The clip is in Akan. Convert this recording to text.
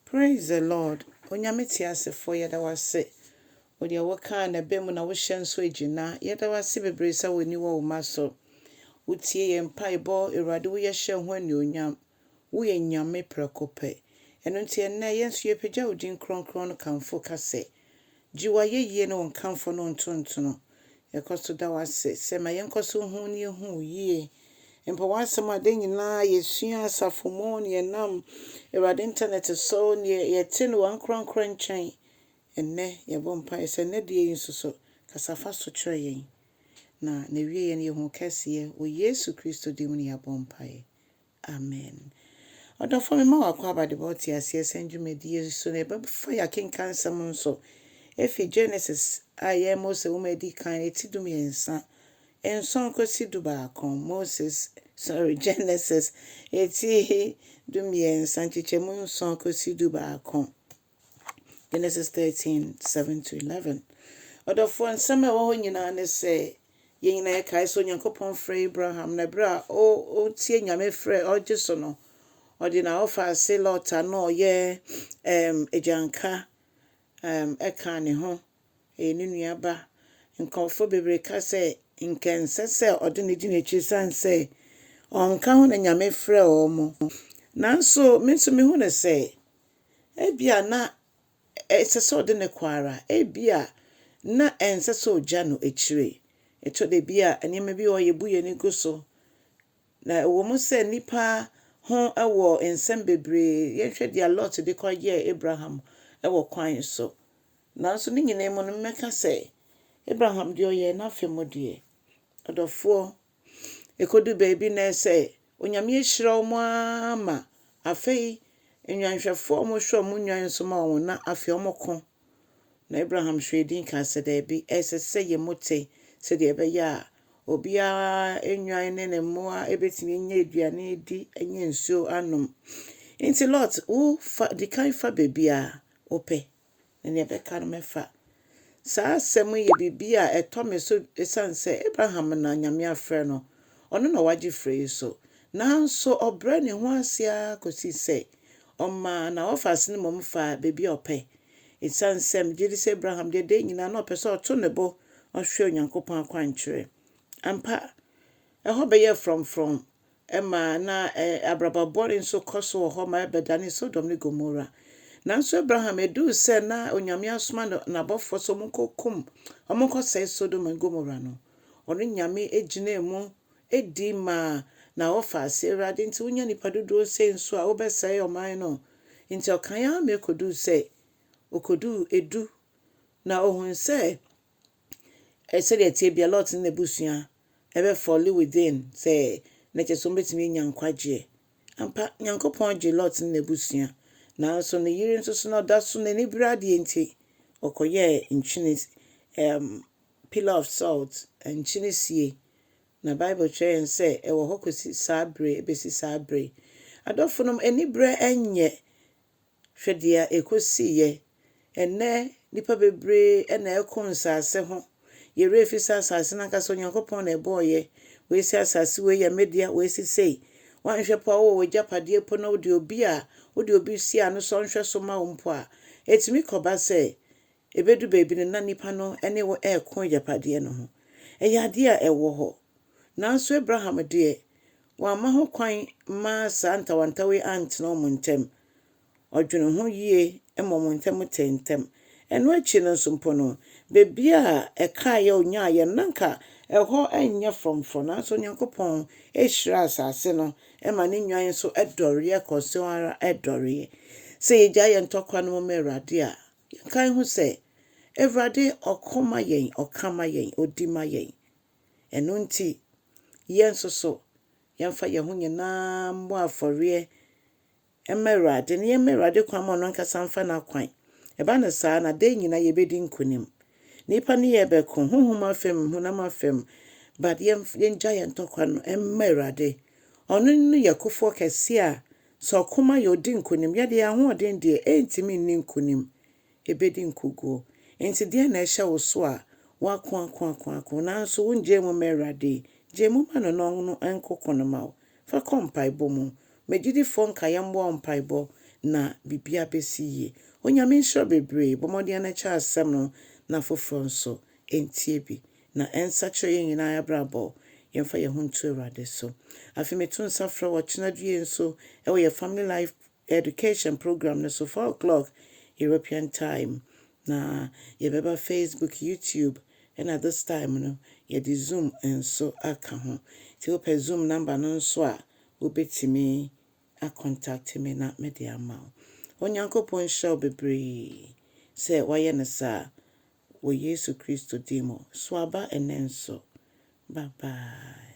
Praise the Lord. Onyame teasefoɔ, yɛda wo ase. Wo deɛ wokaa na ɛbɛ mu na wohyɛ nso agyina. Yɛda wo ase bebree sɛ w'ani wɔ wo mma so. Wotie yɛn mpaebɔ, Awurade woyɛ hyɛ ho anuonyam. Woyɛ Nyame prɛko pɛ. Ɛno nti ɛnnɛ yɛn nso yɛpagya wo din kronkron no kamfo ka sɛ, gye w'ayɛyie ne wo nkamfo ne wo ntontono. Yɛkɔ so da wo ase sɛ ma yɛnkɔ so hu ne yɛhu wo yie. Mpa w'asɛm a da nyinaa yɛsua asafo mu ne yɛnam Awurade internet so ne yɛte no wɔ ankorankora nkyɛn. Ɛnnɛ yɛbɔ mpaeɛ sɛ nnɛ deɛ yi nso so kasa fa so kyerɛ yɛn. Na n'awie yɛn yɛhu kɛseɛ wɔ Yesu Kristo din mu ne yɛabɔ mpaeɛ. Amen. Ɔdɔfo mema wakɔ abadebɔ te aseɛ sɛn dwumadie so na yɛbɛfa yɛ akenka nsɛm nso efi Genesis a ɛyɛ Mose nwoma edi kan eti 13 7 kɔsi 11. Moses, sorry, Genesis eti 13 nkyekyɛmu 7 kɔsi 11. Genesis 13 7 to 11. Ɔdɔfoɔ, nsɛm a ɛwɔ hɔ nyinaa ne sɛ yɛn nyinaa yɛkae sɛ Onyankopɔn frɛ Abraham na berɛ a ɔtie Nyame frɛ ɔgye so no, ɔde n'awɔfa Lot a na ɔyɛ agyanka ɛka ne ho, ɛyɛ ne nuaba. Nkurɔfoɔ bebree ka sɛ nka ɛnsɛ sɛ ɔde ne di n'akyi san sɛ ɔnka ho na Nyame frɛ wɔn. Nanso me nso mehu no sɛ ebia na ɛsɛ sɛ ɔde ne kɔ ara, ebia na ɛnsɛ sɛ ɔgya no akyire. Ɛtɔ da bi a nneɛma bi wɔ hɔ yɛbu yɛn ani gu so. Na ɛwɔ mu sɛ nnipa ho wɔ nsɛm bebree. Yɛnhwɛ deɛ Lot de kɔyɛɛ Abraham wɔ kwan so. Nanso ne nyinaa mu no mmɛka sɛ Abraham deɛ ɔyɛɛ n'afa mu deɛ. Ɔdɔfoɔ, ɛkɔdu baabi na ɛsɛ Onyame ahyira wɔn ara ma afei nnwanhwɛfoɔ a wɔhwɛ wɔn nnwan nso ma wɔn na afei wɔko. Na Abraham hwɛɛ din kaa sɛ daabi, ɛsɛ sɛ yɛn mu te sɛdeɛ ɛbɛyɛ a obiara nnwan ne ne mmoa ebɛtumi anya aduane di anya nsuo anom. Nti Lot, wo fa di kan fa baabi a wopɛ na nea ɛbɛka no mɛfa. Saa asɛm yi yɛ biribi a ɛtɔ me so esiane sɛ Abraham na Nyame afrɛ no. Ɔno na wagye frɛ yi so. Nanso ɔbrɛ ne ho ase ara kɔsi sɛ ɔmaa n'awɔfaase no mmom faa baabi a ɔpɛ. Esiane sɛ megye di sɛ Abraham deɛ da nyinaa na ɔpɛ sɛ ɔto ne bo ɔhwɛ Onyankopɔn akwankyerɛ. Ampa, ɛhɔ bɛyɛ frɔmfrɔm ɛma na abrabɔ bɔne nso kɔ so wɔ hɔ ma ɛbɛdane Sodom ne Gomora. Nanso Abraham eduu sɛ na Onyame asoma n'abɔfoɔ sɛ ɔmonkɔkum, ɔmonkɔsɛe Sodom and Gomora no, ɔno Nyame gyinaa mu edi maa n'awɔfaase Awurade nti wonya nipa dodoɔ sei nso a wobɛsɛe ɔman no. Nti ɔkan ara ma ekoduu sɛ okoduu 10 na ohun sɛ sɛdeɛ ɛteɛ bia Lot ne n'abusua ɛbɛ fall within sɛ na kyerɛ sɛ wɔbɛtumi anya nkwagyeɛ. Ampa, Nyankopɔn gye Lot ne n'abusua. Nanso ne yere nso so na ɔda so n'ani bere adeɛ nti ɔkɔyɛɛ nkyene pillar of salt, nkyene sie. Na Bible kyerɛ yɛn sɛ ɛwɔ hɔ kɔsi saa bere, ebesi saa bere. Adɔfo nom, ani berɛ nyɛ hwɛ deɛ ɛkɔsiiɛ. Ɛnnɛ nnipa bebree na ɛko nsase ho. Yɛwerɛ fi sɛ asase no ankasa Onyankopɔn na ɛbɔɔyɛ. Wei sɛ asase wei yɛ me dea, wei si sei. Woanhwɛ po a wowɔ w'agyapadeɛ po na wode obi a wode obi si ano sɛ ɔnhwɛ so ma wo mpo a, ɛtumi kɔba sɛ ɛbɛdu baabi no na nipa no ne wo ɛreko agyapadeɛ no ho. Ɛyɛ adeɛ a ɛwɔ hɔ. Nanso Abraham deɛ, wamma ho kwan ma saa ntawantawa yi antena wɔn ntam. Ɔdwene ho yie ma wɔn ntam te ntɛm. Ɛno akyi no nso mpo no, baabi a ɛkaeɛ a onyaeɛ no, na nka ɛhɔ nyɛ frɔmfrɔm nanso Onyankopɔn ahyira asase no ma ne nnwan nso dɔreɛ kɔ so ara dɔreɛ. Sɛ yɛgyae yɛn ntɔkwa no mu ma Awurade a, yɛnkae ho sɛ Awurade ɔko ma yɛn, ɔka ma yɛn, ɔdi ma yɛn. Ɛno nti, yɛn nso so, yɛmfa yɛn ho nyinaa mmɔ afɔreɛ mma Awurade na yɛmma Awurade kwan ma ɔno ankasa mfa n'akwan. Ɛba no saa na da nyinaa yɛbɛdi nkonim. Nnipa ne yɛ bɛko, honhom afam, honam afam, but yɛngya yɛn ntɔkwa no mma Awurade. Ɔno no yɛ kofoɔ kɛseɛ a sɛ ɔko ma yɛ ɔdi nkonim. Yɛde yɛn ahoɔden deɛ ɛntumi nni nkonim. Ɛbɛdi nkoguo. Nti deɛ na ɛhyɛ wo so a woako ako ako ako nanso wongye mu ma Awurade. Gye mu ma no na ɔno nkoko no ma wo. Fa kɔ mpaebɔ mu. Megyidifoɔ nka yɛmmoa wo mpaebɔ. na biribiara bɛsi yie. Onyame nhyira wo bebree. Bɔ mmɔden na kyɛ asɛm no na afoforɔ nso ntie bi na ɛnsakyerɛ yɛn nyinaa abrabɔ. Yɛmfa yɛn ho nto Awurade so. Afei meto nsa frɛ wɔ ɔkyena due nso ɛwɔ yɛ Family Life Education program no so, 4 o'clock European Time, na yɛbɛba Facebook, YouTube, ɛna this time no yɛde Zoom nso aka ho. Nti wopɛ Zoom number no nso a, wobɛtumi acontact me na mede ama wo. Onyankopɔn nhyira wo bebree sɛ wayɛ no saa wɔ Yesu Kristo din mu. So aba ɛnɛ nso. Bye bye.